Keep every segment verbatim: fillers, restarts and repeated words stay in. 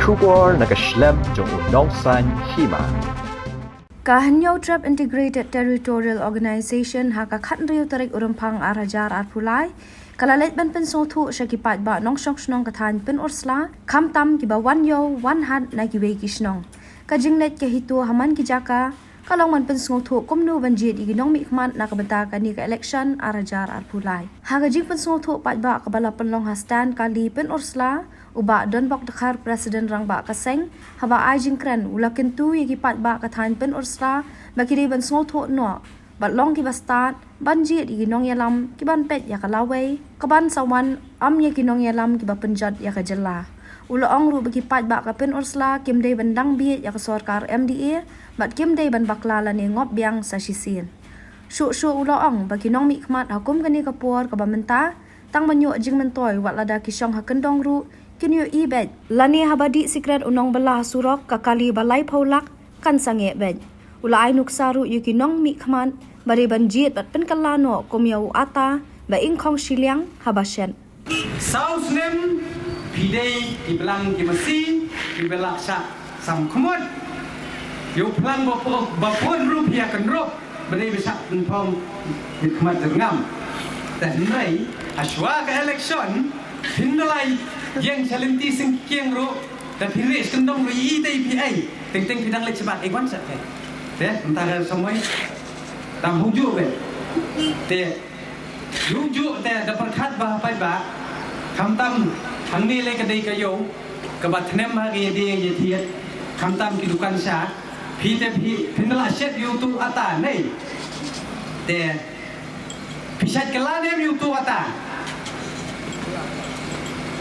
Khubor na ka shlem jong u nongsaiñ hima. Ka Hynñiewtrep Integrated Territorial Organization ha ka khathynriew tarik u Rymphang ar hajar arphew lai ka la leit ban pynsngewthuh sha ki paidbah nongshong shnong ka thaiñ Pynursla, khamtam kiba wan ïew wan hat na kiwei ki shnong. Ka jingleit ka HITO ha man ki jaka ka long ban pynsngewthuh kumno ban jied ïa ki nongmihkhmat na ka bynta kane ka election ar hajar arphew lai. Ha ka jingpynsngewthuh paidbah kaba la pynlong ha stand kali Pynursla, u Bah Donbok Dkhar, President Rangbah ka seng, haba ai jingkren u la kyntu ïa ki paidbah ka thaiñ Pynursla ba ki dei ban sngewthuh noh bad long kiba stad ban jied ïa ki nongïalam kiban peit ïa ka lawei kaban sa wan, ym ïa ki nongïalam kiba pynjot ïa ka jylla. U la ong ruh ba ki paidbah ka Pynursla kim dei ban dang bieit ïa ka sorkar MDA bad kim dei ban bakla lane ngop biang sa shisien. Shuh shuh u la ong ba ki nongmihkhmat ha kum kane ka por kaba mynta tang ban ïoh jingmyntoi, wat lada ki shong ha kyndong ruh kin ïohi beit lane haba dih sikret u nongbylla ha surok, ka kali ba laiphew lak kan sangeh beit. U la ai nuksa ruh ïa ki nongmihkhmat ba dei ban jied bad pynkylla noh kum ïa u ata ba ingkhong shiliang haba shet. Saw snem phi dei ki blang ki masi kiba la shah samkhmut. Ïa u phlang ba pun ruh phi ïa kynrup ba dei ba shah pynphong mihkhmat jyrngam. Te hynrei hashwa ka election phin da la ïeng sha lynti syngkieng ruh, da phi rieh sha kyndong ruh, ïa i te phi ei. Teng teng phi dang leit shabar, ei, wan sha te. Te mynta ka samoi dang hung juh beit. Te hung juh te da pyrkhat ba ha paidbah, khamtam hangne lei ka dei ka ïew kaba tnem ha ka ïadie ïathied, khamtam ki dukan sha. Phi te phi, phin da la shet ïa utu ata ne? Te phi shet kylla ne em ïa utu ata?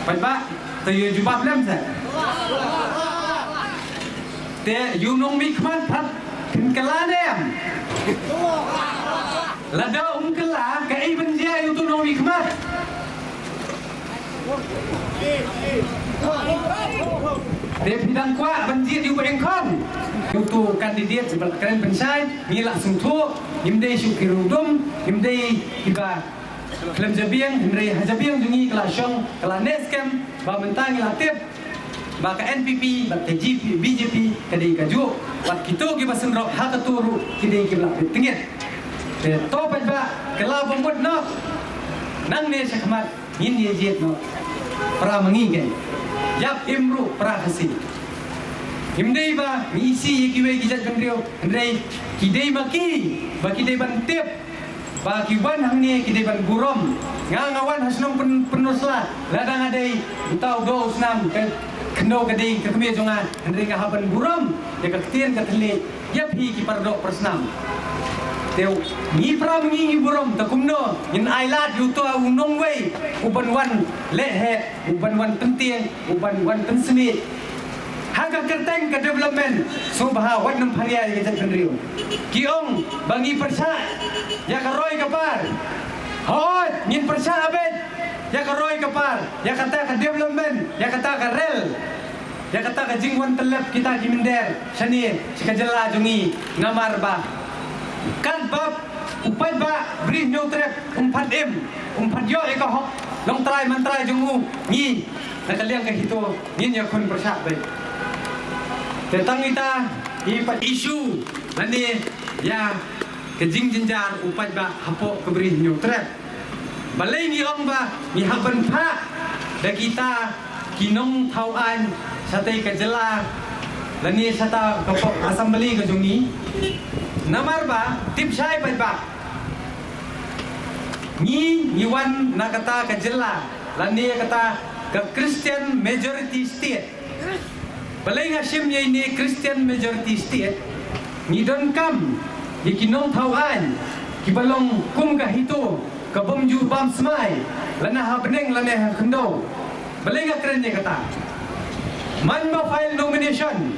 Paidbah, to ïa jubab lem se. Te ïa u nongmihkhmat pat phin kylla ne em? Lada um kylla, kaei ban jia ïa utu nongmihkhmat? Te phi dang kwah ban jied ïa u ba ingkhong? Ïa utu candidate ba la kren pynshai, ngi la sngewthuh, ngim dei shu ki rudum, ngim dei kiba khlem jabieng, hynrei ha jabieng jong ngi ka la shong, ka la neh skhem, ba mynta ngi la tip ba ka NPP bad ka GP, BJP ka dei kajuh, bad kito kiba synrop ha kato ruh ki dei kiba la pyntyngit. Te to paidbah, kylla ba mut noh. Nangne shakhmat ngin ïa jied noh. Para ma ngi kein. Ïap im ruh para Khasi. Ngim dei ba ngi isih ïa kiwei ki jaitbynriew, hynrei ki dei ma ki ba ki dei ban tip ba ki wan hangne ki dei ban burom. Nga, nga wan ha shnong Pyn-, Pynursla, lada nga dei uta u doh u snam, ka khyndew ka dei ka kmie jong nga, hynrei nga hap ban burom ïa ka ktien ka thylliej, ïa phi ki paradoh parasnam. Te ngi para ma ngi ngi burom, te kumno ngin ailad ïa uta u nongwei uban wan leh heh, uban wan pyntieng, uban wan pynsmit ha ka kyrteng ka development. Sngewbha wat nym pharia ïa ka jaitbynriew. Ki ong ba ngi pyrshah ïa ka roi ka par. Hooid, ngin pyrshah beit ïa ka roi ka par, ïa kata ka development, ïa kata ka rel, ïa kata ka jingwan tyllep kita ki mynder shane sha ka jylla jong ngi. Namar ba katba u paidbah Bri Hynñiewtrep um pat im, um pat ïoh ïa ka hok longtrai mantrai jong u, ngi na ka liang ka HITO ngin ïakhun pyrshah beit. Te tang ita i pat issue lane ïa ka jingjynjar u paidbah hapoh ka Bri Hynñiewtrep. Balei ngi ong ba ngi hap ban phah da kita ki nongthaw aiñ shatei ka jylla lane shata ka pok assembly ka jong ngi? Namar ba tip shai paidbah, ngi, ngi wan na kata ka jylla lane kata ka Christian majority state. Balei nga shim ïa ine Christian majority state? Ngi donkam ïa ki nongthaw aiñ kiba long kum ka HITO, ka bym ju bam smai lane ha bneng lane ha khyndew. Balei nga kren ïa kata? Man ba file nomination,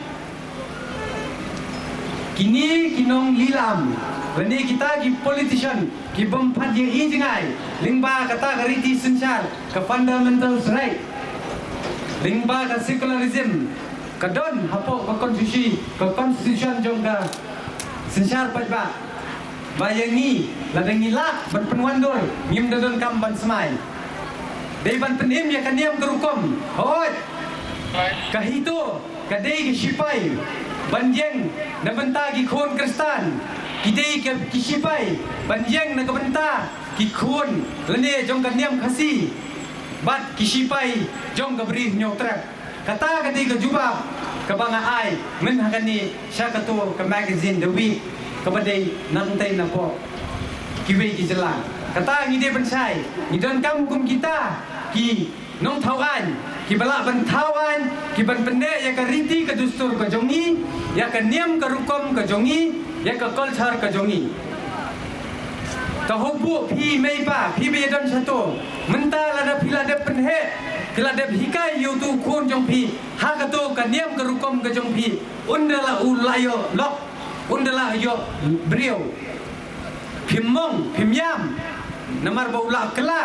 kine ki nonglilam lane kita ki politician ki bym pat ïohi jngai lyngba kata ka riti synshar, ka fundamental right, lyngba ka secularism ka don hapoh ka constitution, ka constitution jong ka synshar paidbah, ba ïa ngi lada ngi lah ban pynwandur ngim da donkam ban smai. Dei ban pynim ïa ka niam ka rukom. Hooid. Ka HITO ka dei ka shipai ban ïeng na bynta ki khun Khristan. Ki dei ka, ki shipai ban ïeng na ka bynta ki khun lane jong ka niam Khasi bad ki shipai jong ka Bri Hynñiewtrep. Kata ka dei ka jubab kaba nga ai mynta ha kane sha kato ka magazine The Week kaba dei nangtei napoh kiwei ki jylla. Kata ngi dei ban shai, ngi donkam kum kita ki nongthaw aiñ kiba lah ban thaw aiñ, kiban pynneh ïa ka riti ka dustur ka jong ngi, ïa ka niam ka rukom ka jong ngi, ïa ka culture ka jong ngi. Ka hok buh phi mei pa, phi ba ïadon shato. Mynta lada phi la dep pynheh, phi la dep hikai ïa uto u khun jong phi ha kato ka niam ka rukom ka jong phi, un da la u la ïoh lok, un da la ïoh briew. Phim mong, phim ïam, namar ba u la kylla.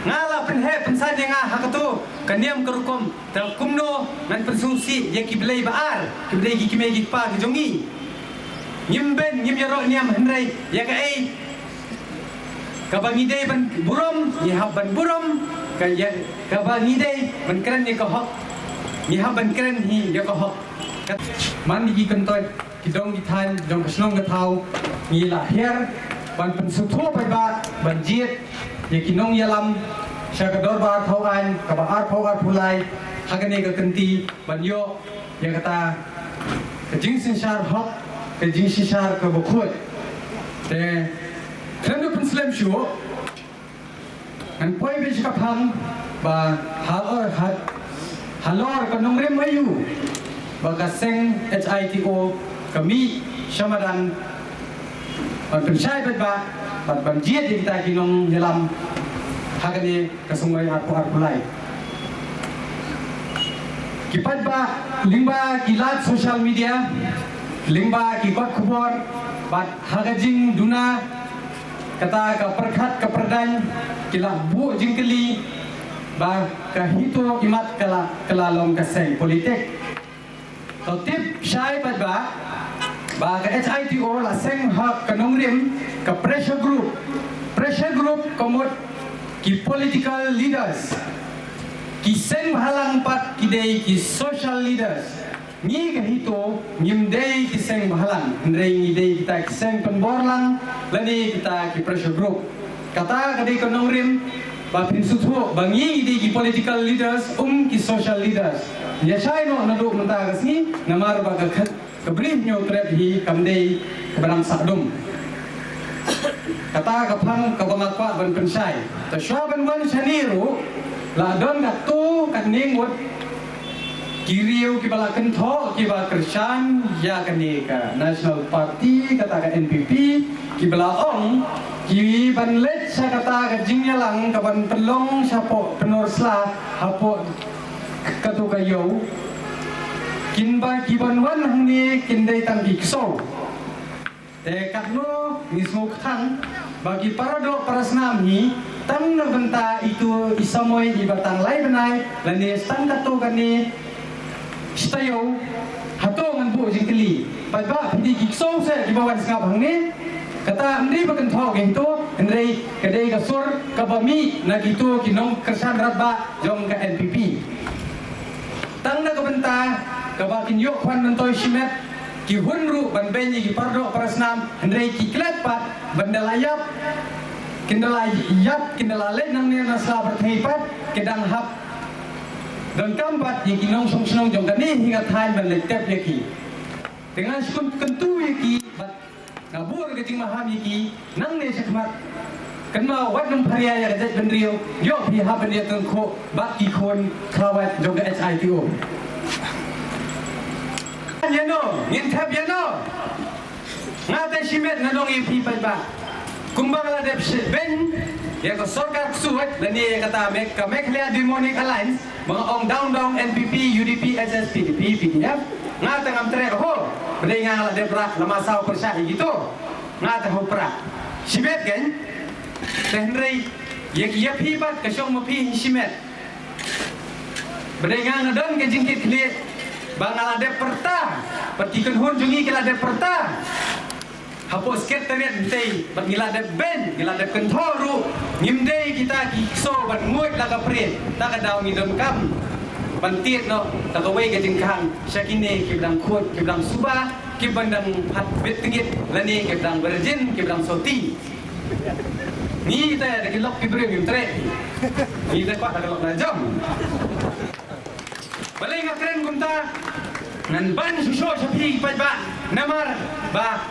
Nga la pynheh pynsan ïa nga ha kato ka niam ka rukom. Te kumno ngan pynsngewsih ïa ki blei ba ar, ki blei ki kmie ki kpa ki jong ngi? Ngim beiñ, ngim ïaroh niam, hynrei ïa kaei kaba ngi dei ban burom ngi hap ban burom, ka ïa kaba ngi dei ban kren ïa ka hok ngi hap ban kren hi ïa ka hok. Ka man ki kyntoit ki dong ki thaiñ jong ka shnong ka thaw, ngi la hiar ban pynsngewthuh paidbah ban jied ïa ki nongïalam sha ka dorbar thaw aiñ kaba arphew arphew lai ha kane ka kynti ban ïoh ïa kata ka jingsynshar hok, ka jingsynshar kaba khuid. Te khlem da pynslem shuh, ngan poi beit sha ka phang ba halor, ha, halor ka nongrim aïu ba ka seng HITO ka mih sha madan ban pynshai paidbah bad ban jied ïa kita ki nongïalam ha kane ka sngewbha arphew arphew lai. Ki paidbah lyngba ki lad social media, lyngba ki kot khubor bad ha ka jingduna kata ka pyrkhat ka pyrdaiñ, ki la buh jingkylli ba ka HITO imat ka la, ka la long ka seng politik. To tip shai paidbah ba ka HITO la seng ha ka nongrim ka pressure group. Pressure group ka mut ki political leaders. Ki seng bhalang pat ki dei ki social leaders. Ngi ka HITO ngim dei ki seng bhalang, hynrei ngi dei kita ki seng pynbor lang lane kita ki pressure group. Kata ka dei ka nongrim ba phin sngewthuh ba ngi dei ki political leaders, um ki social leaders. Ïa shai noh naduh mynta ka sngi namar ba ka khat ka Bri Hynñiewtrep hi kam dei kaba dang sah dum. Kata ka phang kaba nga kwah ban pynshai. Te shuwa ban wan shane ruh la don katto katne ngut ki riew kiba la kynthoh kiba kyrshan ïa kane ka National Party, kata ka NPP, kiba la ong ki ban leit sha kata ka jingïalang kaban pynlong shapoh Pynursla hapoh kato ka ïew. Kin ba ki ban wan hangne kin dei tang ki ksew. Te katno ngi sngewkthang ba ki paradoh parasnam hi tang na bynta itu i samoi iba tang lai bnai lane tang katto katne shi taïew. Hato ngan buh jingkylli, paidbah phi dei ki ksew se kiba wan sngap hangne? Kata ym dei ba kynthoh ki HITO, hynrei ka dei ka sur kaba mih na kito ki nongkyrshan radbah jong ka NPP. Tang na ka bynta kaba kin ïoh khwan myntoi shimet, ki hun ruh ban beiñ ïa ki paradoh parasnam, hynrei ki klet pat ban da la ïap, kin da la ïap, kin da la leit nangne na sla pyrthei pat ki dang hap donkam pat ïa ki nongshong shnong jong kane hi ka thaiñ ban leit tep ïa ki. Te nga shu kyntu ïa ki bad nga buh ka jingmaham ïa ki nangne shakhmat. Kynmaw wat nym pharia ïa ka jaitbynriew, ïoh phi hap ban ïatyngkhuh bad ki khun khlawait jong ka HITO. Ïa no ngin thep ïa no? Nga te shimet nga ong ïa phi paidbah, kumba nga la dep beiñ ïa ka sorkar ksuid lane ïa kata ka Meghalaya Demonic Alliance, ba nga ong down down NPP, UDP, HSPDP, PDF. Nga te ngam treh ho. Ba dei nga la dep rah lama saw pyrshah ïa kito. Nga te ho prah. Shimet kan? Te hynrei ïa ki, ïa phi pat ka shong ma phi hi shimet. Ba dei nga nga don ka jingkitkhlieh ba nga la dep pyrta, bad ki kynhun jong ngi ki la dep pyrta hapoh Secretariat hynrei bad ngi la dep beiñ, ngi la dep kynthoh ruh. Ngim dei kita ki ksew ban nguid la ka prit. Ta ka daw ngi donkam Ban tied noh da kawei ka jingkhang sha kine kiba dang khuid, kiba dang suba, kiba dang pat bit tngit, lane kiba dang virgin, kiba dang soti. Ngi te da ki lok ki briew ngim treh. Ngi te kwah da ka lok na jong. Balei nga kren kumta? Ngan ban shuh shuh sha phi paidbah. Namar ba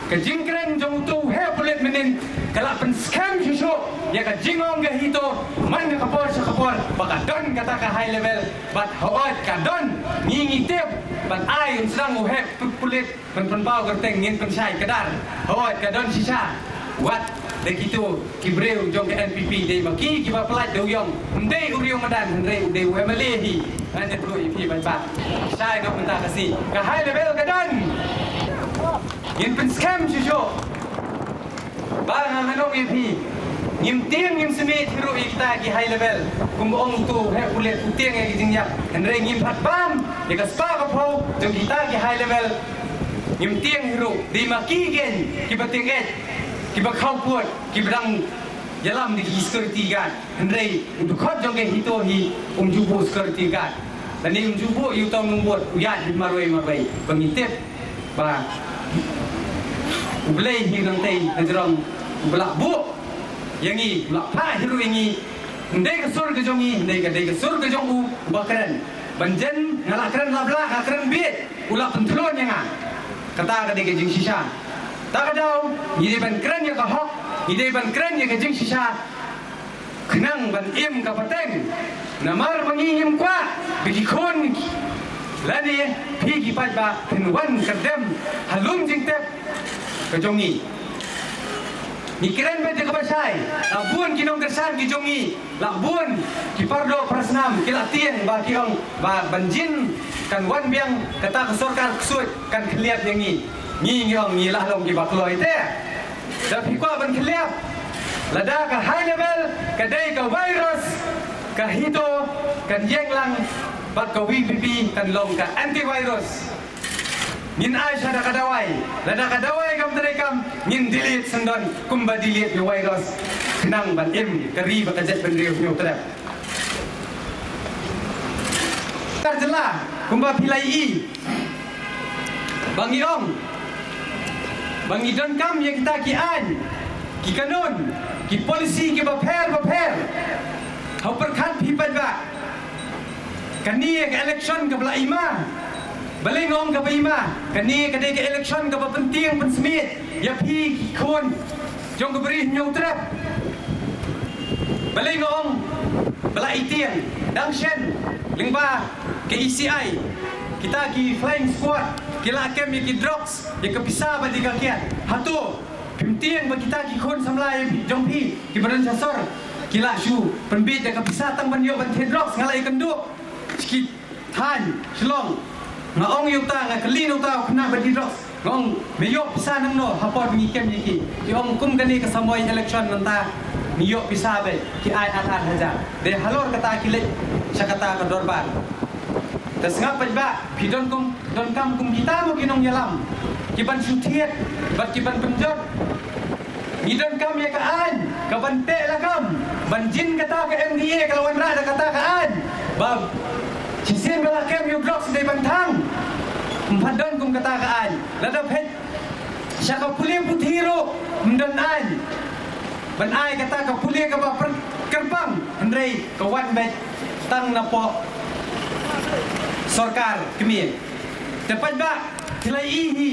ka jingkren jong utu u heh pulit mynnin ka la pynskhem shuh shuh ïa ka jingong ka HITO man ka por sha ka por ba ka don kata ka high level. Bad hooid ka don, ngi ngi tip, bad ai un sdang u heh pu-, pulit ban pynpaw kyrteng, ngin pynshai kdar. Hooid ka don shisha. Wat da kito ki briew jong ka NPP dei ma ki kiba pyllait da u ïong. Ym dei u riew madan, hynrei u dei u MLA hi. Ngan ïathuh ïa phi paidbah. Shai noh mynta ka sngi. Ka high level ka don. Ngin pynskhem shuh shuh. Ba nga ngan ong ïa phi, ngim tieng ngim smiej hi ruh ïa kita ki high level. Kum ong utu u heh pulit, u tieng ïa ki jingïap. Hynrei ngim pat bam ïa ka spah ka phew jong kita ki high level. Ngim tieng hi ruh, dei ma ki keiñ kiba tieng eh, kiba khawpud, kiba dang ïalam da ki security guard. Hynrei u dkhot jong ka HITO hi um ju buh security guard. Lane um ju buh ïa uta u nongbud, u ïaid beit marwei marwei. Ba ngi tip ba U Blei hi nangtei na jrong uba la buh ïa ngi, uba la phah hi ruh ïa ngi. Ym dei ka sur ka jong ngi, ym dei ka, dei ka sur ka jong u uba kren. Ban jan nga la kren la blah, nga kren bieit, u la pynthlun ïa nga. Kata ka dei ka jingshisha. Ta ka daw ngi dei ban kren ïa ka hok, ngi dei ban kren ïa ka jingshisha. Khnang ban im ka pateng. Namar ba ngi ngim kwah ba ki khun lane phi ki paidbah phin wan kyrdem ha lum jingtep ka jong ngi. Ngi kren beit ïa kaba shai, la bun ki nongkyrshan ki jong ngi, la bun ki pardoh parsnam ki la tieng ba ki ong ba ban jin kan wan biang kata ka sorkar ksuid kan khylliap ïa ngi. Ngi ngi ong ngi la long kiba kloi te. Da phi kwah ban khylliap, lada ka high level ka dei ka virus, ka HITO kan ïeng lang bad ka VPP kan long ka antivirus. Ngin ai sha da ka dawai, lada ka dawai kam trei kam, ngin delete syndon kumba delete ïa u virus. Khnang ban im ka ri bad ka jaitbynriew Hynñiewtrep. Sorkar jylla, kumba phi la ïohi ba ngi ong ba ngi donkam ïa kita ki aiñ, ki kanun, ki polisi kiba pher ba pher. Ha u pyrkhat phi paidbah, kane ka election kaba la i ma. Balei nga ong kaba i ma? Kane ka dei ka election kaba pyntieng pynsmiej ïa phi ki khun jong ka Bri Hynñiewtrep. Balei nga ong ba la i tieng? Dang shen lyngba ka ECI, kita ki flying squad ki la kem ïa ki drugs, ïa ka pisa bad ïa ka kiad. Hato phim tieng ba kita ki khun samla jong phi kiba don sha sor ki la shu pynbiej da ka pisa tang ban ïoh ban thied drugs? Nga la ïakynduh sha ki thaiñ Shillong. Nga ong ïa uta, nga kylli na uta u khynnah ba die drugs, nga ong, me ïoh pisa nangno hapoh ngi kem ïa ki? Ki ong kum kane ka samoi election mynta ngi ïoh pisa beit, ki ai ar ar hajar. Dei halor kata ki leit sha kata ka dorbar. Te sngap paidbah, phi don kum, donkam kum kita mo ki nongïalam, ki ban shu thied bad ki ban pynjot. Ngi donkam ïa ka aiñ ka ban teh lakam ban jin kata ka MDA ka la wanrah da kata ka aiñ. Ba shisien ba la kem ïa u drugs dei ban thang. Ym pat don kum kata ka aiñ. Lada phet sha ka pule puthi ruh ym don aiñ ban ai kata ka pule kaba pyrkhat kyrpang, hynrei ka wan beit tang napoh sorkar kmie. Te paidbah, phi la ïohi hi,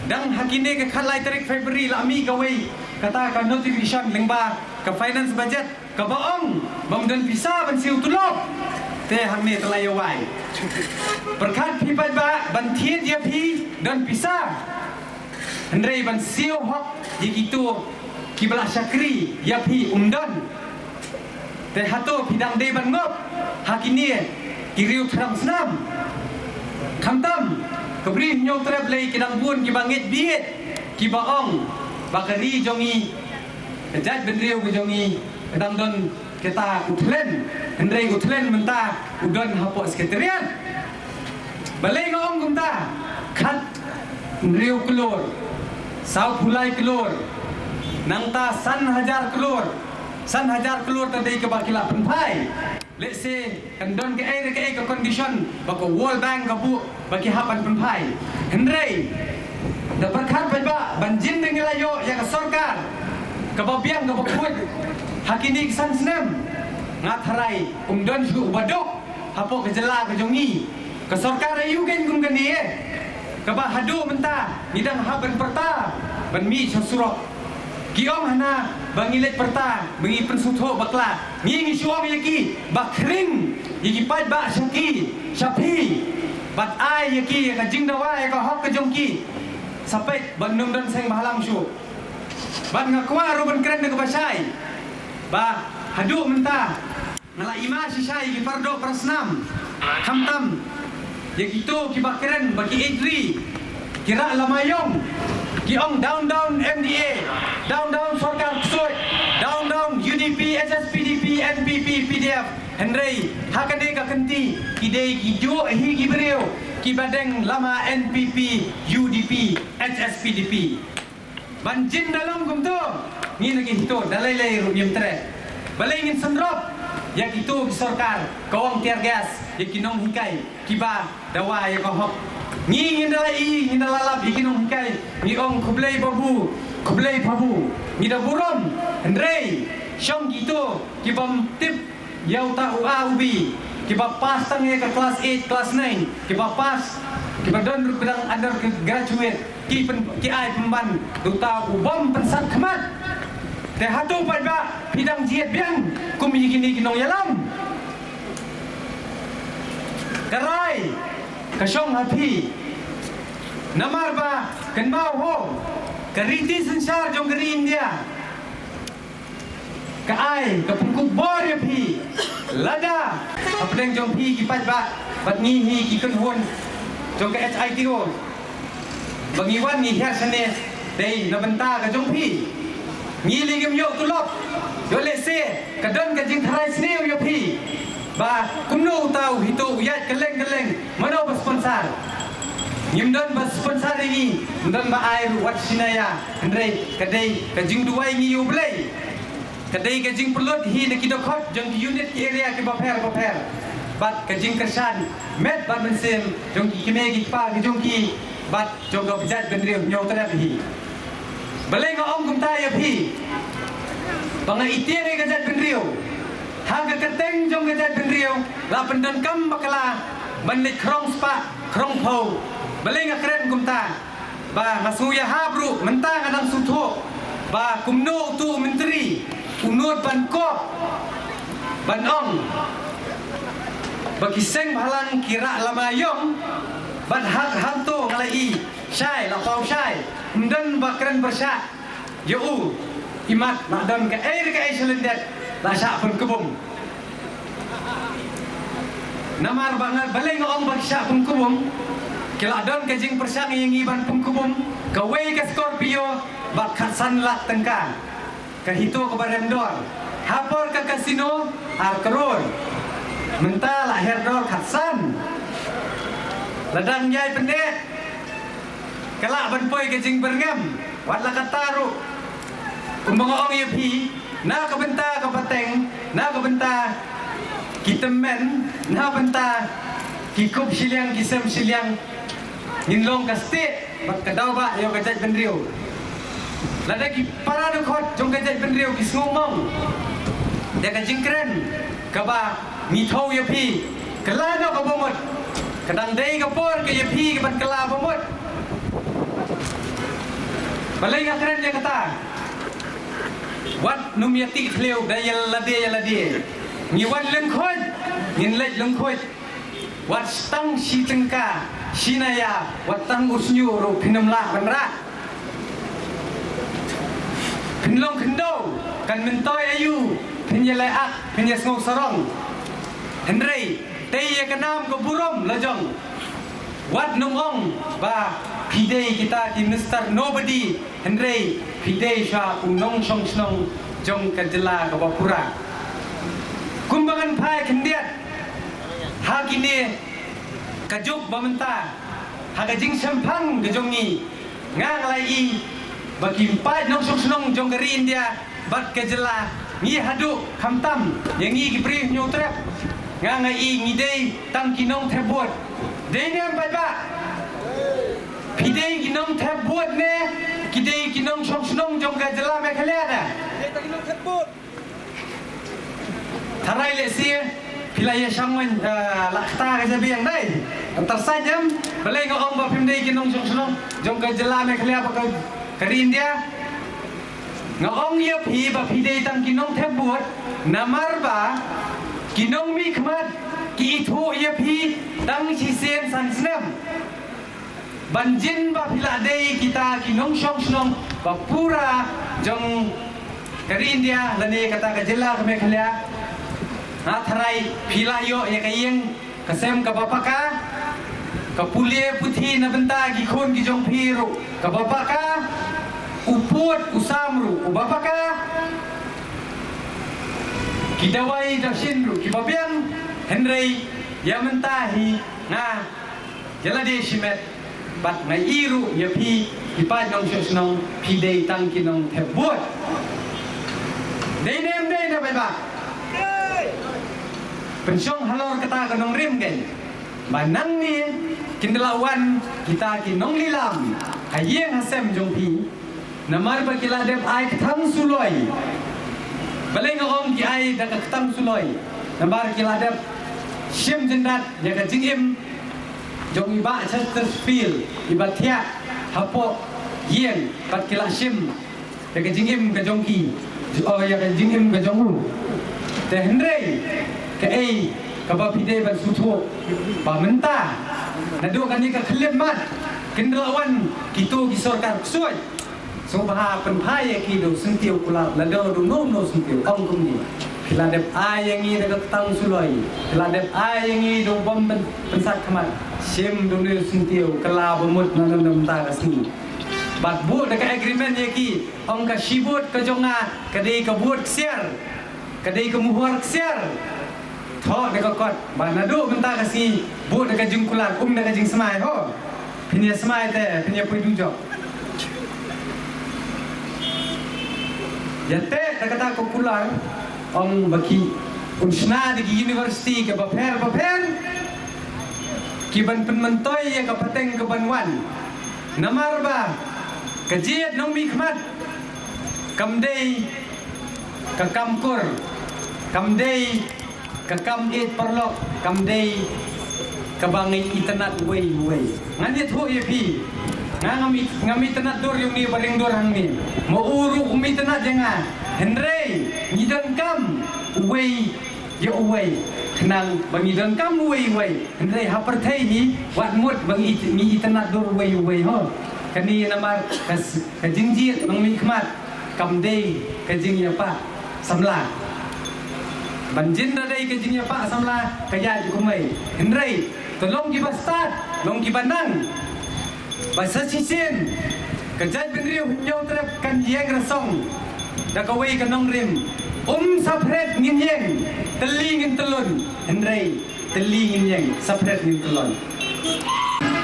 dang ha kine ka khatlai tarik February la mih kawei kata ka notification lyngba ka finance budget kaba ong bym don pisa ban siew tulop. Te hangne te la ïawai. Pyrkhat phi paidbah, ban thied ïa phi don pisa, hynrei ban siew hok ïa kito kiba la shakri ïa phi ym don. Te hato phi dang dei ban ngop ha kine ki riew thrang snam? Khamtam ka Bri Hynñiewtrep lei ki dang bun kiba ngeit bieit, kiba ong ba ka ri jong ngi, ka jaitbynriew ka jong ngi ka dang don kata u thlen, hynrei u thlen mynta u don hapoh Secretariat. Balei nga ong kumta? Khathynriew klur, sawphew lai klur, nangta san hajar klur. San hajar klur ta dei kaba ki la pynphai. Lehse kan don kaei re kaei ka condition ba ka World Bank ka buh ba ki hap ban pynphai. Hynrei da pyrkhat paidbah ban jin dang la ïoh ïa ka sorkar kaba biang kaba khuid ha kine ki san snem, nga tharai um don shuh uba duk hapoh ka jylla ka jong ngi. Ka sorkar aïu kein kum kane eh, kaba haduh mynta ngi dang hap ban pyrta ban mih sha surok. Ki ong hana ba ngi leit pyrta ba ngi pynsngewthuh bakla. Ngi ngi shu ong ïa ki ba khring ïa ki paidbah sha ki, sha phi, bad ai ïa ki ïa ka jingdawa ïa ka hok ka jong ki. Sa peit ban ym don seng bhalang shuh. Bad nga kwah ruh ban kren da kaba shai ba haduh mynta nga la ïma shisha ïa ki paradoh parasnam, khamtam ïa kito kiba kren ba ki eit ri, ki rah lama ïong, ki ong down down M D A, down down sorkar ksuid, down down U D P, H S P D P, N P P, P D F. Hynrei ha kane ka kynti ki dei kijuh hi ki briew kiba deng lama N P P, U D P, H S P D P. Ban jin da long kumto, ngi na ki hito da lei lei ruh ngim treh. Balei ngin sngewrop ïa kito ki sorkar ka ong tear gas ïa ki nonghikai kiba dawa ïa ka hok. Ngi ngin da la i, ngin da la lap ïa ki nonghikai, ngi ong khublei babu, khublei babu. Ngi da burom, hynrei shong kito ki bym tip ïa uta u A u B, kiba pass tang ïa ka class eight, class nine, kiba pass, kiba don ruh ka dang undergraduate, ki pyn, ki ai pynban da uta u bym pynsat khmat. Te hato paidbah phi dang jied biang kum ïa kine ki nongïalam? Ka rai ka shong ha phi. Namar ba kynmaw ho, ka riti synshar jong ka ri India ka ai ka pynkup bor ïa phi. Lada hapdeng jong phi ki paidbah bad ngi hi ki kynhun jong ka H I T O ba ngi wan ngi hiar shane dei na bynta ka jong phi. Ngi lei ngim ïoh tulop, ïoh lehse ka don ka jingtharai sniew ïa phi ba kumno uta u hito u ïaid kylleng kylleng, mano ba sponsor. Ngim don ba sponsor ïa ngi, ngim don ba ai ruh wat shi naya, hynrei ka dei ka jingduwai ngi ïa U Blei. Ka dei ka jingpynlut hi na ki dkhot jong ki unit ki area kiba pher bapher bad ka jingkyrshan met bad mynsiem jong ki kmie ki kpa ki jong ki bad jong ka jaitbynriew Hynñiewtrep hi. Balei nga ong kumta ïa phi? Ba nga ïa tieng ïa ka jaitbynriew. Ha ka kyrteng jong ka jaitbynriew la pyndonkam bakla ban leit khrong spah khrong phew. Balei nga kren kumta? Ba nga sngew ïahap ruh mynta nga dang sngewthuh ba kumno utu u myntri u nud ban kop ban ong ba ki seng bhalang ki rah lama ïong. Bad hangto nga la i shai, la paw shai, ym don ba kren pyrshah ïa u. Imat la don kaei re kaei shalyndet la shah pynkbum. Namar ba nga, balei nga ong ba ki shah pynkbum? Ki la don ka jingpyrshang ïa ngi ban pynkbum kawei ka Scorpio bad khatsan lak tyngka. Ka hito kaba rem dor ha por ka casino ar klur. Mynta la her dor khatsan. La dang ïai pyndep. Ka lah ban poi ka jingbyrngem wat la katta ruh. Kumba nga ong ïa phi, na ka bynta ka pateng, na ka bynta ki tymmen, na bynta ki kup shiliang ki sem shiliang, ngin long ka stieh bad ka daw ba ïa ka jaitbynriew. Lada ki para dkhot jong ka jaitbynriew ki sngewmong da ka jingkren kaba ngi thew ïa phi, kylla noh ka bamut. Ka dang dei ka por ka ïa phi ka ban kylla bamut. Balei nga kren ïa kata? Wat nym ïa tih thliew da ïa lade ïa lade. Ngi wan lyngkhuid, ngin leit lyngkhuid. Wat tang shi tyngka, shi naya, wat tang u shñiuh ruh phin ym lah ban rah. Phin long khyndew, kan myntoi aïu phin ïa leh ak, phin ïa sngew sarong. Hynrei tei ïa ka nam ka burom la jong. Wat nym ong ba phi dei kita ki Mister Nobody, hynrei phi dei sha u nongshong shnong jong ka jylla kaba pura. Kumba ngan phai khyndiat ha kine ka juk ba mynta, ha ka jingshemphang ka jong ngi, nga nga la i ba ki paid nongshong shnong jong ka ri India bad ka jylla, ngi haduh khamtam ïa ngi ki briew Hynñiewtrep, Nga nga i ngi dei tang ki nongthep vote. Dei ne em paidbah? Phi dei ki nongthep vote ne ki dei ki nongshong shnong jong ka jylla Meghalaya ne? Tharai lehse phi la ïa shang wan, ah, la kata ka jabieng dei. Tyrsa ïam, balei nga ong ba phim dei ki nongshong shnong jong ka jylla Meghalaya bad ka, ka ri India? Nga ong ïa phi ba phi dei tang ki nongthep vote, namar ba ki nongmihkhmat ki ithuh ïa phi tang shisien san snem. Ban jin ba phi la dei kita ki nongshong shnong ba pura jong ka ri India lane kata ka jylla ka Meghalaya. Nga tharai phi la ïoh ïa ka ïing ka sem kaba paka, ka pule puthi na bynta ki khun ki jong phi ruh kaba paka, u pud u sam ruh uba paka, ki dawai dashin ruh kiba biang. Hynrei ïa mynta hi nga ïa lade shimet bad nga i ruh ïa phi ki paid nongshong shnong, phi dei tang ki nongthep vote. Dei ne em dei ne paidbah? Pynshong halor kata ka nongrim kein ba nangne kin da la wan kita ki nonglilam ha ïing ha sem jong phi. Namar ba ki la dep ai ktang suloi. Balei nga ong ki ai da ka ktang suloi? Namar ki la dep shim jyndat ïa ka jingim jong i Bah Chesterfield iba thiah hapoh ïing bad ki la shim ïa ka jingim ka jong ki, oh, ïa ka jingim ka jong u. Te hynrei kaei kaba phi dei ban sngewthuh ba mynta naduh kane ka khyllipmat kin da la wan kito ki sorkar ksuid. Sngewbha pynphai ïa ki da u syntiew kular, lada u da uno uno syntiew, ong kumne. Phi la dep ai ïa ngi da ka ktang suloi, phi la dep ai ïa ngi da u bym pyn-, pynsat khmat. Shim da une u syntiew, kylla ba mut na nang da mynta ka sngi. Bad buh da ka agreement ïa ki, ong ka shi vote ka jong nga ka dei ka vote ksiar, ka dei ka muhur ksiar. Thoh da ka kot ba naduh mynta ka sngi buh da ka jingkular, um da ka jingsmai ho. Phin ïa smai te phin ïa poi dujok. Ïa te da kata ka kular, ong ba ki un shna da ki university kiba pher ba pher ki ban pynmyntoi ïa ka pateng ka ban wan. Namar ba ka jied nongmihkhmat kam dei ka kam kur, kam dei ka kam ïeit paralok, kam dei kaba ngi itynnad uwei uwei. Ngan ïathuh ïa phi, nga ngam i-, ngam itynnad dur ïa une ba ring dur hangne. Ma u ruh um itynnad ïa nga. Hynrei ngi donkam uwei ïa uwei. Khnang ba ngi donkam uwei uwei. Hynrei ha pyrthei hi wat mut ba ngi, ngi itynnad dur uwei uwei ho. Kane namar ka s-, ka jingjied nongmihkhmat kam dei ka jingïapah samla. Ban jin da dei ka jingïapah samla ka ïaid kumwei. Hynrei to long kiba stad, long kiba nang. Ba sa shisien ka jaitbynriew Hynñiewtrep kan ïeng rasong da kawei ka nongrim. Um saphriang ngin ïeng, tylli ngin tyllun. Hynrei tylli ngin ïeng, saphriang ngin tyllun.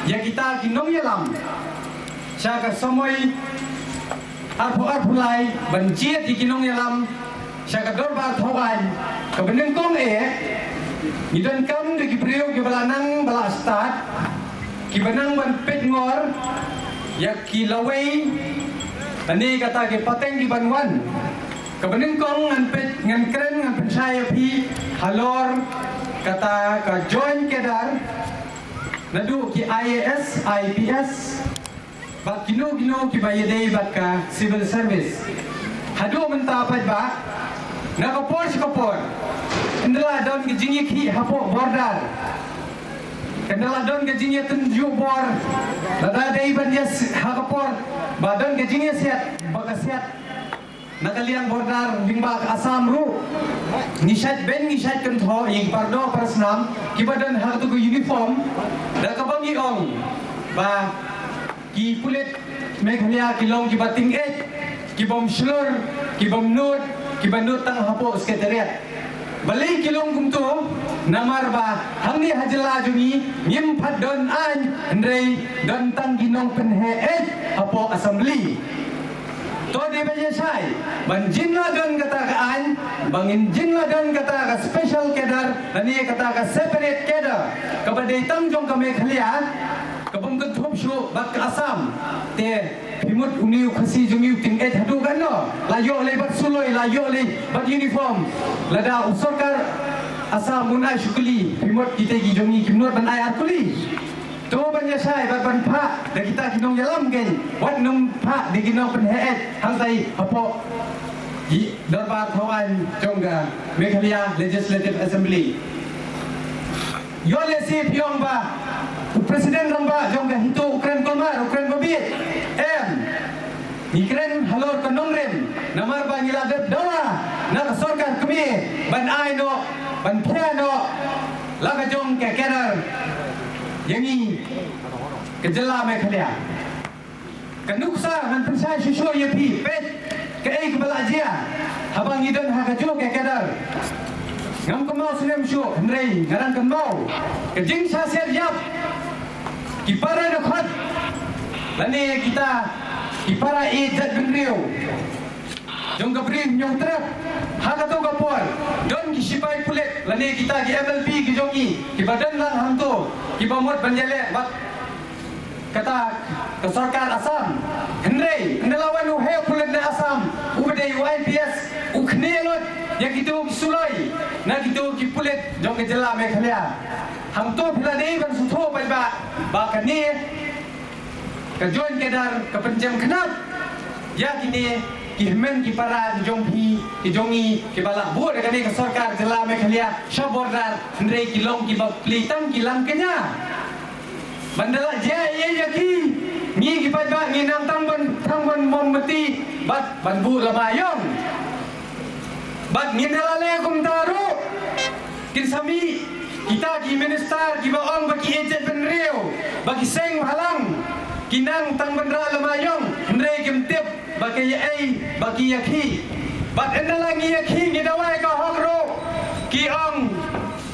Ïa kita ki nongïalam sha ka samoi arphew arphew lai ban jied ïa ki nongïalam sha ka dorbar thawaiñ kaba nyngkong eh, ngi donkam da ki briew kiba la nang ba la stad, kiba nang ban peit ngor ïa ki lawei lane kata ki pateng ki ban wan. Kaba nyngkong ngan peit, ngan kren, ngan pynshai ïa phi halor kata ka joint cadre naduh ki I A S, I P S, bad kino kino kiba ïadei bad ka civil service. Haduh mynta paidbah, na ka por sha ka por, ynda la don ka jingïakhih hapoh border, ynda la don ka jingïatynjuh bor, lada dei ban ïa s-, ha ka por ba don ka jingïasiat, ba ka siat na ka liang border lyngba ka Assam ruh, ngi shait beiñ ngi shait kynthoh ïa ki pardoh parasnam kiba don ha kato ka uniform, da kaba ngi ong ba ki pulit Meghalaya ki long kiba tyngeh, ki bym shlur, ki bym nud, kiba nud tang hapoh Secretariat. Balei ki long kumto? Namar ba hangne ha jylla jong ngi ngim pat don aiñ, hynrei don tang ki nongpynheh hapoh Assembly. To dei ban ïa shai ban jin la don kata ka aiñ, ban jin la don kata ka special cadre lane kata ka separate cadre kaba dei tang jong ka Meghalaya, ka bym kynthup shuh bad ka Assam. Te phi mut une u Khasi jong ngi u tyngeh haduh katno? La ïoh lei bad suloi, la ïoh lei bad uniform. Lada u sorkar Assam un ai shu kli, phi mut kita ki jong ngi kim nud ban ai ar kli? To ban ïa shai bad ban phah da kita ki nongïalam kein, wat nym phah da ki nongpynheh hangtai hapoh ki dorbar thaw aiñ jong ka Meghalaya Legislative Assembly. Ïoh lehse phi ong ba u president rangbah jong ka HITO u kren kulmar, u kren babieit. Em, ngi kren halor ka nongrim, namar ba ngi la dep dawa na ka sorkar kmie ban ai noh, ban pynïaid noh la ka jong ka cadre ïa ngi ka jylla Meghalaya. Ka nuksa ngan pynshai shuh shuh ïa phi, peit kaei kaba la jia haba ngi don ha kajuh ka cadre. Ngam kynmaw snem shuh hynrei nga dang kynmaw ka jingshah siat ïap ki para dkhot lane kita ki para ïeit jaitbynriew jong ka Bri Hynñiewtrep. Ha kato ka por don ki shipai pulit lane kita ki MLP ki jong ngi kiba don lang hangto, kiba mut ban ïaleh bad kata ka sorkar Assam. Hynrei ynda la wan u heh pulit na Assam, uba dei u IPS, u khnieh lut ïa kito ki suloi na kito ki pulit jong ka jylla Meghalaya. Hangto phi la dei ban sngewthuh paidbah ba kane ka joint cadre ka pynjem khnap ïa kine ki hynmen ki para ki jong phi, ki jong ngi, kiba la buh da kane ka sorkar jylla Meghalaya sha border, hynrei ki long kiba plie tang ki lam kñia. Ban da la jia ïa ïa ki, ngi ki paidbah ngi nang tang ban, tang ban mombati bad ban buh lama ïong. Bad ngin da la leh kumta ruh, kin sa mih kita ki minister kiba ong ba ki ïeit jaitbynriew, ba ki seng bhalang, ki nang tang ban rah lama ïong, hynrei kim tip ba ki ïa ei, ba ki ïa khih. Bad ynda la ngi ïa khih ngi dawa ïa ka hok ruh, ki ong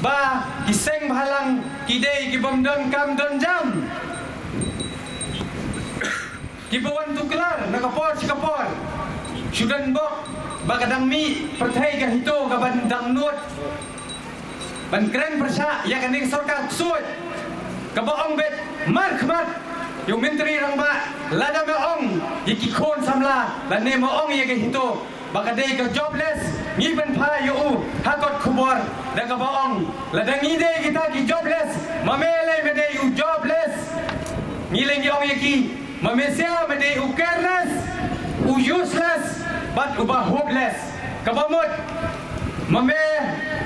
ba ki seng bhalang ki dei ki bym don kam don jam, kiba wan tuklar na ka por sha ka por. Shu don bok ba ka dang mih pyrthei ka HITO kaban dang nud ban kren pyrshah ïa kane ka sorkar ksuid, kaba ong beit markhmat ïa u Myntri Rangbah, lada me ong ïa ki khun samla lane me ong ïa ka HITO ba ka dei ka jobless, ngi pynphai ïa u ha kot khubor da kaba ong, lada ngi dei kita ki jobless, ma me lei me dei u jobless. Ngi lei ngi ong ïa ki, ma me sia me dei u careless, u useless bad uba hopeless. Kaba mut ma me,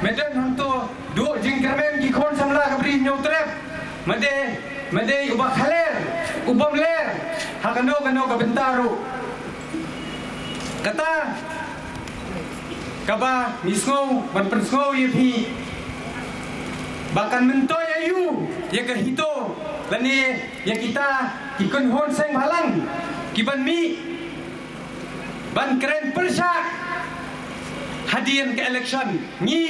me don hangto duh jingkyrmen ki khun samla ka Bri Hynñiewtrep. Me dei, me dei uba khaler, u bym ler ha kano kano ka bynta ruh. Kata kaba ngi sngew ban pynsngew ïa phi ba kan myntoi aïu ïa ka HITO lane ïa kita ki kynhun seng bhalang kiban mih ban kren pyrshah hadien ka election. Ngi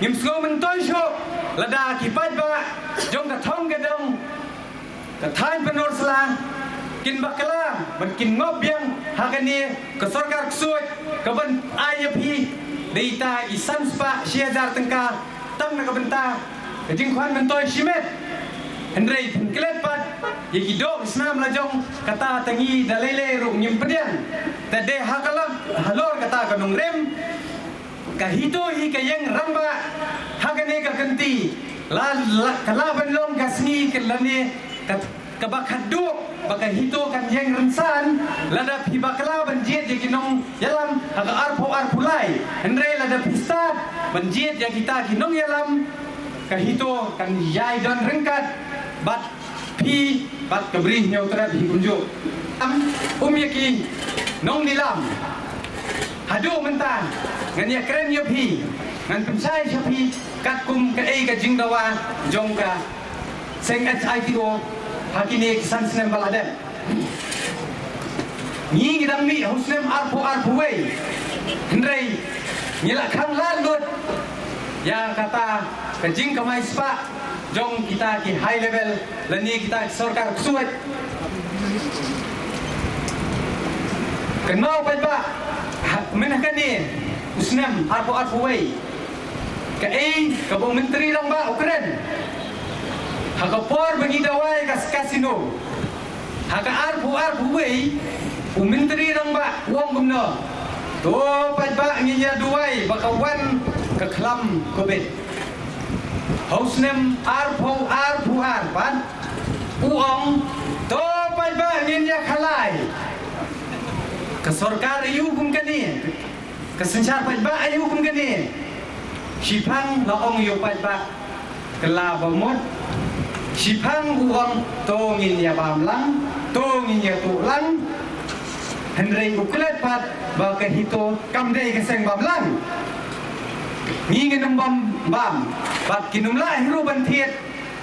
ngim sngew myntoi shuh lada ki paidbah jong ka thong ka dong, ka thaiñ Pynursla kin bakla bad kin ngop biang ha kane ka sorkar ksuid kaban ai ïa phi da ita i san spah shi hajar tyngka tang na ka bynta ka jingkhwan myntoi shimet. Hynrei phin klet pat ïa ki doh ki snam la jong, kata ta ngi da lei lei ruh ngim pdiang. Te dei ha ka la, halor kata ka nongrim, ka HITO hi ka ïeng rangbah ha kane ka kynti. La, la, ka la ban long ka sngi ka lane ka, kaba khatduh ba ka HITO kan ïeng rynsan lada phi bakla ban jied ïa ki nongïalam ha ka arphew arphew lai. Hynrei lada phi stad ban jied ïa kita ki nongïalam, ka HITO kan ïai don ryngkat bad phi bad ka Bri Hynñiewtrep hi kumjuh. Am, um ïa ki nonglilam. Haduh mynta ngan ïakren ïa phi, ngan pynshai sha phi katkum kaei ka jingdawa jong ka seng HITO ha kine ki san snem ba la dep. Ngi ngi dang mih ha u snem arphew arphew wei. Hynrei ngi la khang lad lut ïa kata ka jingkamai spah jong kita ki high level lane kita ki sorkar ksuid. Kynmaw paidbah, ha, mynta kane u snem arphew arphew wei, kaei kaba u Myntri Rangbah u kren ha ka por ba ngi duwai ka casino. Ha ka arphew arphew wei, u Myntri Rangbah u ong kumno: To paidbah, ngin ïa duwai ba ka wan ka khlam Covid. Ha u snem arphew arphew ar pat u ong: To paidbah, ngin ïa khalai. Ka sorkar aïu kum kane? Ka synshar paidbah aïu kum kane? Shiphang la ong ïa u paidbah, kylla ba mut. Shiphang u ong: To ngin ïa bam lang, to ngin ïa tuh lang. Hynrei u klet pat ba ka HITO kam dei ka seng bam lang. Ngi ngin ym bam bam, bad kin ym lah hi ruh ban thied,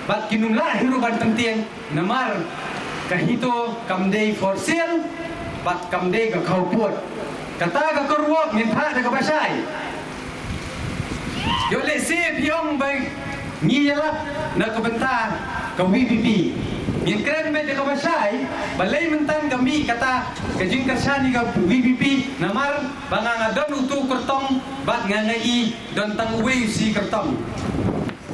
bad kin ym lah hi ruh ban pyntieng. Namar ka HITO kam dei for sale, bad kam dei ka khawpud. Kata ka kyrwoh ngin phah da kaba shai. Ïoh lehse phi ong ba ngi ïalap na ka bynta ka VPP. Ngin kren beit da kaba shai, balei mynta ka mih kata ka jingkyrshan ïa ka VPP, namar ba nga nga don utu u kyrtong, bad nga nga i don tang uwei u shi kyrtong.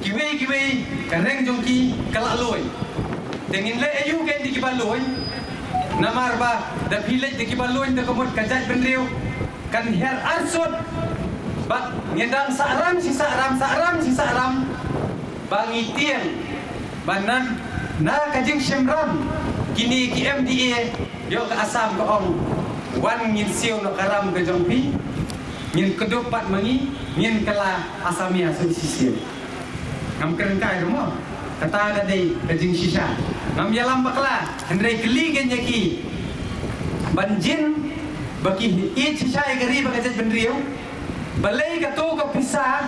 Kiwei kiwei ka reng jong ki ka la loi. Te ngin leh aïu kein da kiba loi? Namar ba da phi leit da kiba loi da ka mut ka jaitbynriew kan hiar arsut. Bad ngin dang sahram shi sahram, sahram shi sahram, ba ngi tieng ba na, na ka jingshim ram kine ki MDA, ïoh ka Assam ka ong: Wan ngin siew noh ka ram ka jong phi. Ngin kdup pat ma ngi, ngin kylla Assamese Association. Ngam kren kai ruh mo. Kata ka dei ka jingshisha. Ngam ïalam bakla, hynrei kylli kein ïa ki ban jin ba ki ïeit shisha ïa ka ri bad ka jaitbynriew. Balei kato ka pisa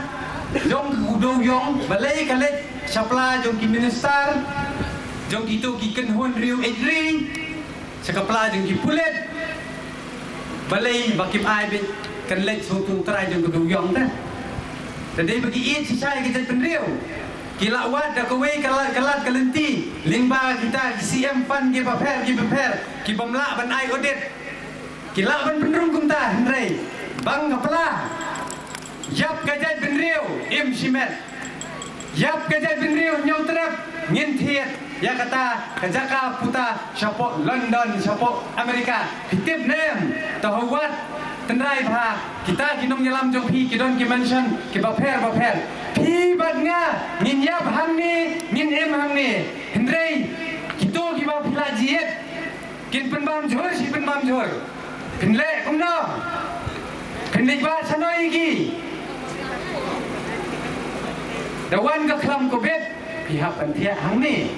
jong u dewïong, balei ka leit shapla jong ki minister, jong kito ki kynhun riew eit ri, sha ka pla jong ki pulit? Balei ba kim ai beit kan leit sha utu u trai jong ka dewïong te? Te dei ba ki ïeit shisha ïa ka jaitbynriew. Ki la wad da kawei ka lad, ka lad ka lynti lyngba kita ki CM fund kiba pher kiba pher, ki bym lah ban ai audit. Ki lah ban pynrung kumta, hynrei bang ka pla. Ïap ka jaitbynriew im shimet. Ïap ka jaitbynriew ñiewtrep, ngin thied ïa kata ka jaka puta shapoh London, shapoh America. Phi tip ne em? Te ha wad tynrai bha, kita ki nongïalam jong phi ki don ki mansion kiba pher bapher. Phi bad nga ngin ïap hangne, ngin im hangne. Hynrei kito kiba phi la jied, kin pynbam jhur shi pynbam jhur. Phin leh kumno? Phin leit wad shano ïa ki? Da wan ka khlam Covid, phi hap ban thiah hangne.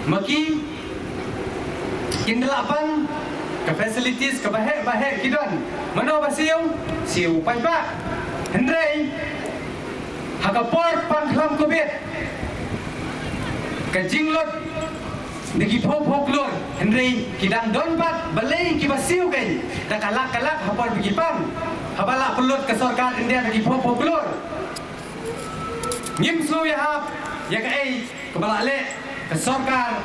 Ma ki kin da lah pang ka facilities kaba heh ba heh ki don. Mano ba siew? Siew paidbah. Hynrei ha ka por pang khlam Covid, ka jinglut da ki phew phew klur, hynrei ki dang don pat balei kiba siew kein da ka lak ka lak ha por ba ki pang. Haba la pynlut ka sorkar India da ki phew phew klur, ngim sngewhap ïa kaei kaba la leh ka sorkar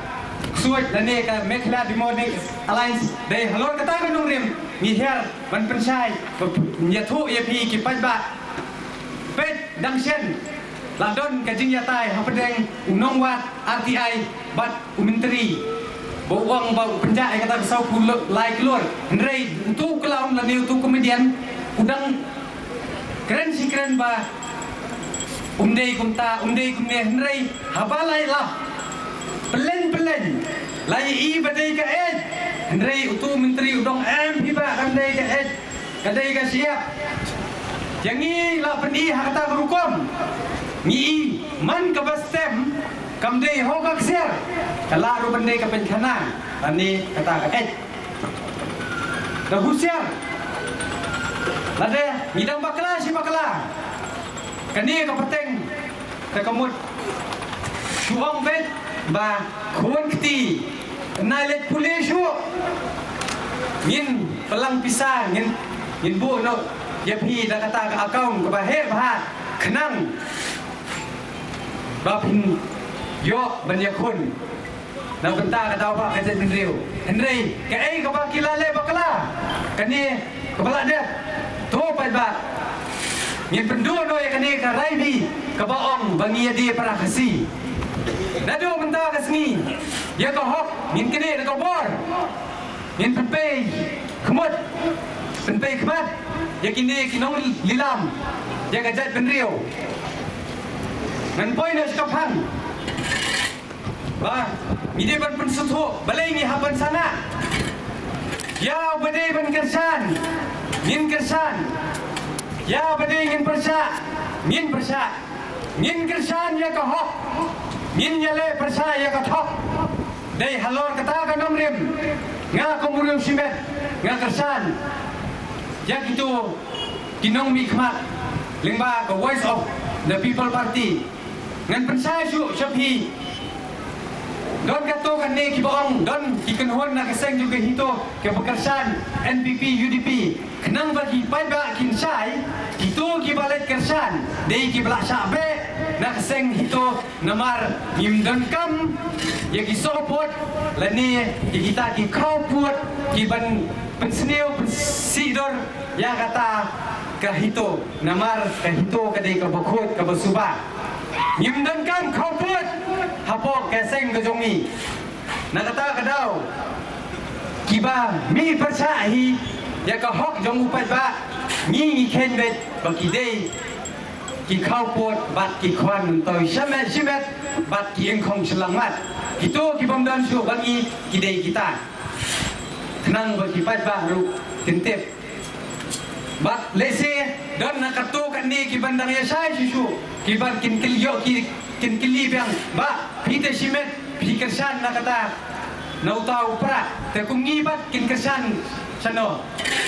ksuid lane ka Meghalaya Democratic Alliance. Dei halor kata ka nongrim ngi hiar ban pynshai, ban ïathuh ïa phi ki paidbah. Peit dang shen la don ka jingïatai hapdeng u nongwad RTI bad u myntri, ba u ong ba u pynjah ïa kata ka saw phew lai klur. Hynrei utu u clown lane utu u comedian u dang kren shi kren ba um dei kumta, um dei kumne, hynrei haba la ïalap pyllein pyllein la ïohi ba dei ka eit. Hynrei utu u myntri u dang ong, em phi ba kam dei ka eit, ka dei ka shyiap. Ïa ngi la pyni ha kata ka rukom. Ngi i man kaba stem kam dei ha ka ksiar, ka lah ruh ban dei ka pynkhana lane kata ka eit. Da husiar. Lada ngi dang bakla shi bakla, kane ka pateng te ka mut. Shu ong beit ba khun kti, nai leit pule shuh. Ngin pynlang pisa, ngin, ngin buh noh ïa phi da kata ka account kaba heh bha, khnang ba phin ïoh ban ïakhun na bynta ka daw ba ka jaitbynriew. Hynrei kaei kaba ki la leh bakla, kane kaba la dep, to paidbah, ngin pynduh noh ïa kane ka rai bih kaba ong ba ngi ïa die para Khasi. Naduh mynta ka sngi, ïa ka hok ngin knieh da ka bor. Ngin pynpei khmut, pynpei khmat ïa kine ki nonglilam, ïa ka jaitbynriew. Ngan poi noh sha ka phang ba ngi dei ban pynsngewthuh, balei ngi hap ban sangeh. Ïa uba dei ban kyrshan, ngin kyrshan. Ïa uba dei ngin pyrshah, ngin pyrshah. Ngin kyrshan ïa ka hok, ngin ïaleh pyrshah ïa ka thok. Dei halor kata ka nongrim, nga kum u riewshimet, nga kyrshan ïa kito ki nongmihkhmat lyngba ka Voice of the People Party. Ngan pynshai shuh sha phi. Don katto katne kiba ong, don ki kynhun na ka seng jong ka HITO kiba kyrshan N P P U D P. Khnang ba ki paidbah kin shai, kito kiba leit kyrshan dei kiba la shah beh na ka seng HITO, namar ngim donkam ïa ki sohpud lane ïa kita ki khawpud kiban pynsniew pynsih dur ïa kata ka HITO, namar ka HITO ka dei kaba khuid kaba suba. Ngim donkam khawpud hapoh ka seng ka jong ngi. Na kata ka daw, kiba mih pyrshah hi ïa ka hok jong u paidbah, ngi ngi kheiñ beit ba ki dei ki khawpud bad ki khwan myntoi shimet shimet bad ki ingkhong shyllangmat. Kito kibym don shuh bad ngi, ki dei kita. Khnang ba ki paidbah ruh kin tip. Bad lehse don na katto katne kiban dang ïa shai shuh shuh, kiban kin kylli, ïoh ki kin kylli biang, "Bah, phi te shimet, phi kyrshan na kata, na uta u Prah, te kum ngi pat kin kyrshan shano?"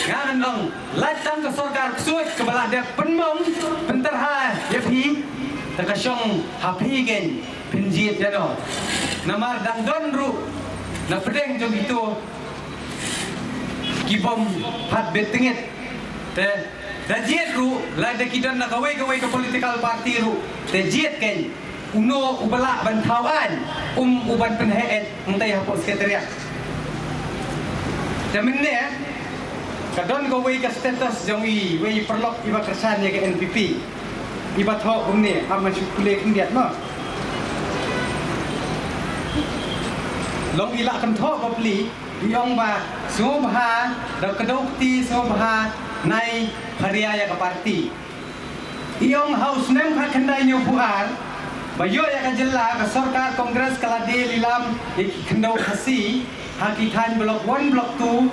Ngan ong, lait tang ka sorkar ksuid kaba la dep pynmong pyntyrha ïa phi, te ka shong ha phi kein phin jied ïano. Namar dang don ruh na pdeng jong kito kibym pat bit tyngit. Te da jied ruh, lada ki don na kawei kawei ka political party ruh, te jied kein, uno uba lah ban thaw aiñ, um u ban pynheh eh hangtai hapoh Secretariat. Te mynne ka don kawei ka status jong iwei i paralok iba kyrshan ïa ka N P P, iba thoh kumne, ha, ma shu pule khyndiat mo. Long i lah kynthoh bapli, i ong ba sngewbha da kdew kti, sngewbha nai pharia ïa ka party. I ong ha u snem khatkhyndai hynñiewphew ar ba ïoh ïa ka jylla, ka sorkar Congress ka la die lilam ïa ki khyndew Khasi ha ki thaiñ Block One, Block Two,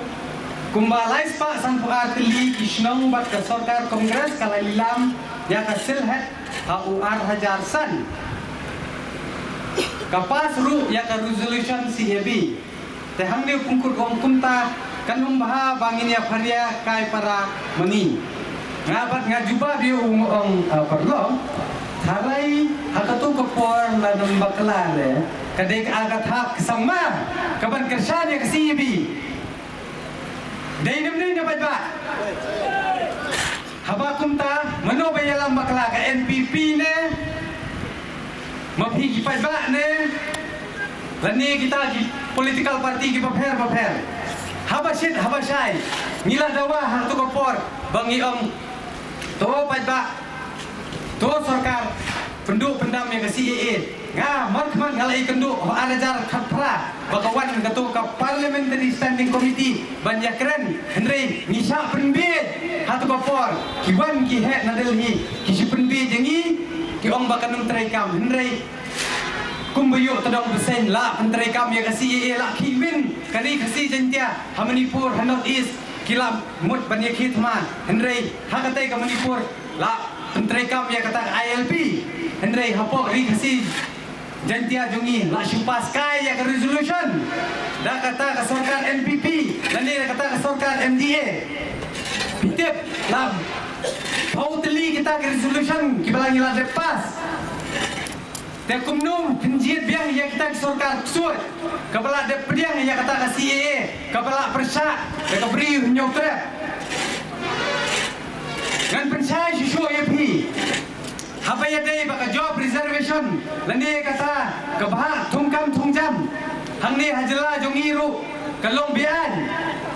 kumba laispah sanphew ar tylli ki shnong, bad ka sorkar Congress ka la lilam ïa ka Sylhet ha u ar hajar san. Ka pass ruh ïa ka resolution C A B. Te hangne u pynkut u ong kumta, kan ym bha ba ngin ïa pharia kai para ma ngi. Nga pat nga jubab ïa u, nga ong, "Ah, paralok, tharai ha kato ka por lada ym bakla re, ka dei ka, ah, ka thap ka sangma kaban kyrshan ïa ka C A B." Dei ne ym dei, paidbah? Haba kumta, mano ba ïalam bakla, ka N P P ne, ma phi ki paidbah ne, lane kita ki political party kiba pher ba pher? Haba shit haba shai, ngi la dawa ha kato ka por ba ngi ong, to paidbah, to sorkar, pynduh pyndam ïa ka C A A. Nga markhmat nga la ïakynduh ha u ar hajar khatphra ba ka wan kato ka Parliamentary Standing Committee ban ïakren, hynrei ngi shah pynbiej ha kato ka por. Ki wan ki heh na Delhi, ki shu pynbiej ïa ngi, ki ong ba kan ym treikam, hynrei kumba ïoh tdong bseiñ la pyntreikam ïa ka C A A, la khih win ka Ri Khasi Jaiñtia ha Manipur, ha North East ki la mut ban ïakhih thma, hynrei ha katei ka Manipur la pyntreikam ïa kata ka I L P, hynrei hapoh Ri Khasi Jaiñtia jong ngi la shu pass kai ïa ka resolution da kata ka sorkar N P P lane da kata ka sorkar M D A. Phi tip, la phew tylli kita ki resolution kiba la ngi la dep pass. Te kumno phin jied biang ïa kita ki sorkar ksuid kaba la dep pdiang ïa kata ka C A A kaba la pyrshah da ka Bri u Hynñiewtrep? Ngan pynshai shuh shuh ïa phi. Haba ïadei bad ka job reservation lane kata ka bhah thungkam thungjam, hangne ha jylla jong ngi ruh Ka long beaiñ,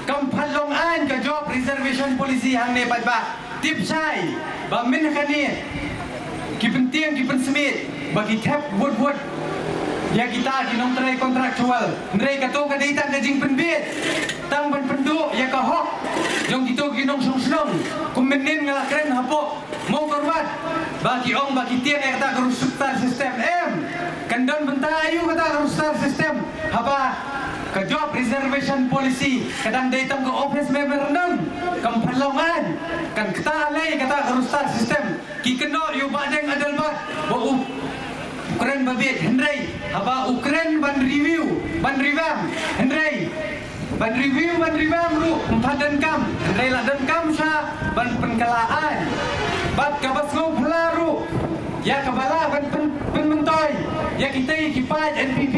kam pat long aiñ ka job reservation policy hangne paidbah. Tip shai ba mynta kane ki pyntieng ki pynsmit ba ki thep wut wut ïa kita ki nongtrei contractual. Hynrei kato ka dei tang ka jingpynbit tang ban pynduh ïa ka hok jong kito ki nongshong shnong. Kum mynnin nga la kren hapoh Mawkyrwat ba ki ong ba ki tieng ïa kata ka roster system. Em, kan don bynta aïu kata ka roster system haba ka job reservation policy ka dang dei tang ka office memorandum? Kam pat long aiñ. Kan kata lei kata ka roster system. Ki kynnoh ïa u Bah Deng Adelbert ba u kren ba bieit, hynrei haba u kren ban review, ban revamp, hynrei ban review, ban revamp ruh ym pat donkam, hynrei la donkam sha ban pynkylla aiñ. Bad kaba sngewphylla ruh ïa kaba lah ban pyn, pynmyntoi ïa kita ki paid N P P.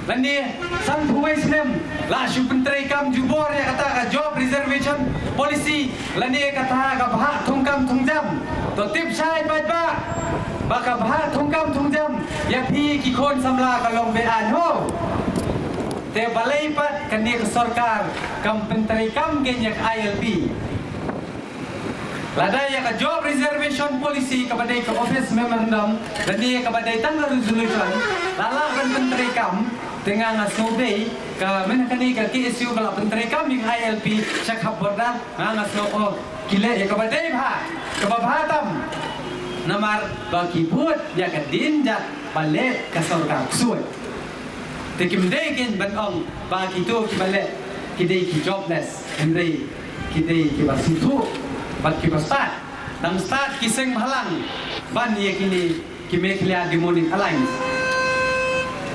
Lane sanphew wei snem la shu pyntreikam jubor ïa kata ka job reservation policy lane kata ka bhah thungkam thungjam. To tip shai paidbah ba ka bhah thungkam thungjam ïa phi ki khun samla ka long beaiñ ho. Te balei pat kane ka sorkar kam pyntreikam kein ïa ka I L P? Lada ïa ka job reservation policy kaba dei ka office memorandum lane kaba dei tang ka resolution la lah ban pyntreikam, te nga nga sngewbha ka mynta kane ka K S U ka la pyntreikam ïa ka I L P sha khap border. Nga nga sngew, oh, ki leh ïa kaba dei bha, kaba bha tam. Namar ba ki bud ïa ka dien jat ba leh ka sorkar ksuid. Te kim dei kein ban ong ba kito kiba leh ki dei ki jobless, hynrei ki dei kiba sngewthuh bad kiba stad. Dang stad ki seng bhalang ban ïa kine ki Meghalaya Demonic Alliance.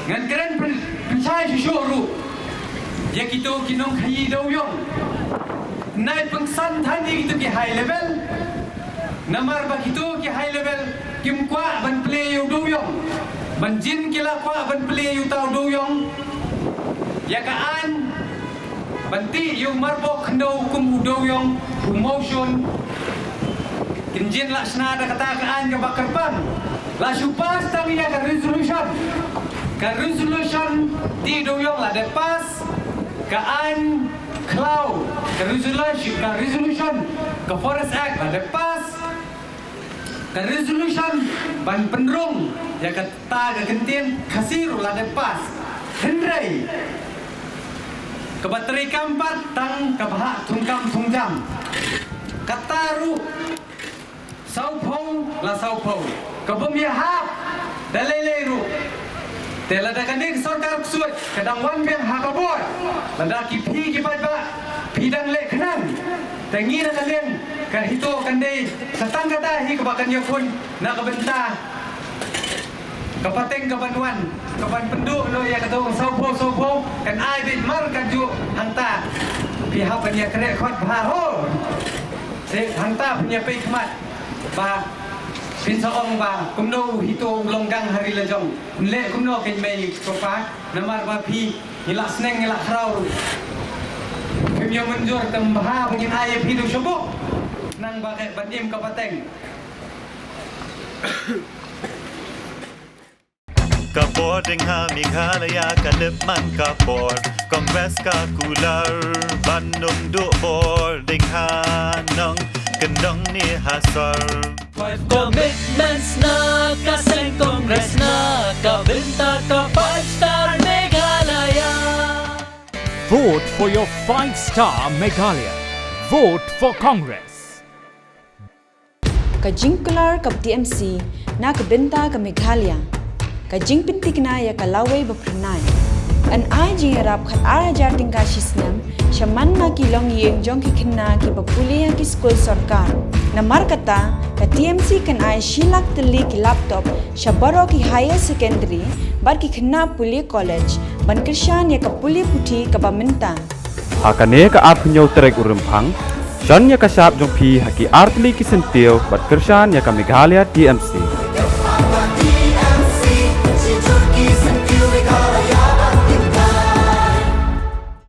Ngan kren pyn, pynshai shuh shuh ruh ïa kito ki nongkhaïi dewïong. Nai pynsan than ïa kito ki high level. Namar ba kito ki high level kim kwah ban plie ïa u dewïong. Ban jin ki la kwah ban plie ïa uta u dewïong. Ïa ka aiñ ban tih ïa u marbok khyndew kum u dewïong u mawshun. Kin jin la shna da kata ka aiñ kaba kyrpang. La shu pass tang ïa ka resolution. Ka resolution tih dewïong la dep pass. Ka aiñ khlaw, ka resolution, ka resolution, ka Forest Act la dep pass. Ka resolution ban pynrung ïa kata ka kyntien Khasi ruh la dep pass. Hynrei kaba treikam pat tang ka bhah thungkam thungjam. Kata ruh sawphew la sawphew, ka bym ïahap da lei lei ruh. Te lada kane ka sorkar ksuid ka dang wan biang ha ka bor, lada ki phi ki paidbah phi dang leh khnang, te ngi na ka liang ka HITO kan dei sa tang kata hi kaba kan ïakhun na ka bynta ka pateng kaban wan, kaban pynduh noh ïa kato sawphew sawphew, kan ai beit mar kajuh hangta. Phi hap ban ïa kren khot bha ho. Te hangta phin ïa peit khmat ba phin sa ong ba kumno u HITO u long gang ha ri la jong. Leh kumno kein mei ko pa, namar ba phi ngi la sneng ngi la khraw ruh. Phim ïa mynjur, tang bha ba ngin ai ïa phi da u shabuk. Nang ba ka ban im ka pateng. Ka bor ding ha Meghalaya ka lip man ka bor, Congress ka kular ban ym duh bor ding ha nong kyndong ne ha sor. Five commitments na ka seng Congress na ka bynta ka five star Meghalaya. Vote for your five star Meghalaya. Vote for Congress. Ka jingkular ka T M C na ka bynta ka Meghalaya. Ka jingpynthikna ïa ka lawei ba phyrnai. Yn ai jingïarap khatar hajar tyngka shi snem sha man la ki longïing jong ki khynnah kiba pule ha ki skul sorkar. Namar kata, ka T M C kan ai shi lak tylli ki laptop sha baroh ki higher secondary bad ki khynnah pule college ban kyrshan ïa ka pule puthi kaba mynta. Ha kane ka arphew hynñiew tarik u Rymphang, shon ïa ka shap jong phi ha ki artylli ki syntiew bad kyrshan ïa ka Meghalaya T M C.